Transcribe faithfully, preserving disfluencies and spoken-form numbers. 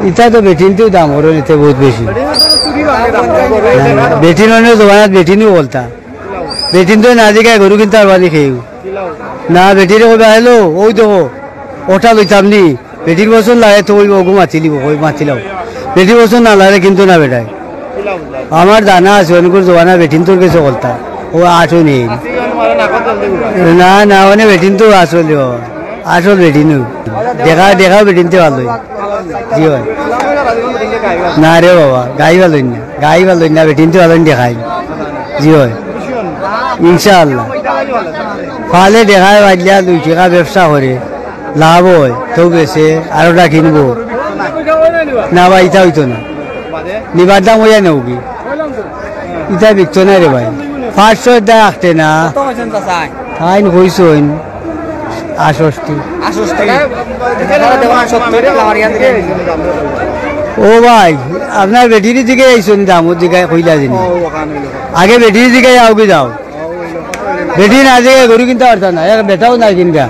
ইতা তো বেটিনতেউ দাম করইন, ইতে বউত বেশি। বেটিন অন্য জমানাত বেটিনউ বলতা। বেটিন তো না জিগায় গরু কিনতা পারবা নি কেউ। না, বেটিরে কইবা, "হ্যালো, অউ দেখো, অটা লইতাম নি।" বেটির পছন্দ লাগে তো অউ অগু মাতিলিবো, কই মাতিলাও। বেটির পছন্দ না লাগে কিন্তু না বেটায়। আমার জানা আছে, অনেকর জমানা বেটিনতর গেছে কলতা। অউ আটও নেই। না, না, অনে বেটিনতউ আসল অউ। আসল বেটিনউ। দেখা, দেখা বেটিনতে ভালোই। জি অয়। না রে বাবা, গাই ভালোই না। গাই ভালোই না, বেটিনতে ভালোই দেখাই। জি অয়। ইনশাআল্লাহ। ফালে দেখায় বাদলিয়া দুই টেকা ব্যবসা করে। লাভ অয়, তেউ বেচে, আরোটা কিনবো। না বা ইতা অইতো না। নিবার দাম অইয়া নেউগি। ইতা বিকতো নায় রে ভাই। পাঁচশো দা আখতে না। কত কইছইন চাচা? তাইন কইছইন আষট্টি। আষট্টি। ও ভাই, আপনার বেটির দিকে আইছইন, দামর দিকে কইলা যিনি। আগে বেটির দিকে আউগি যাও। বেটি না জিগায় গরু কিনতা পারতা না, এক বেটাও না কিনতা।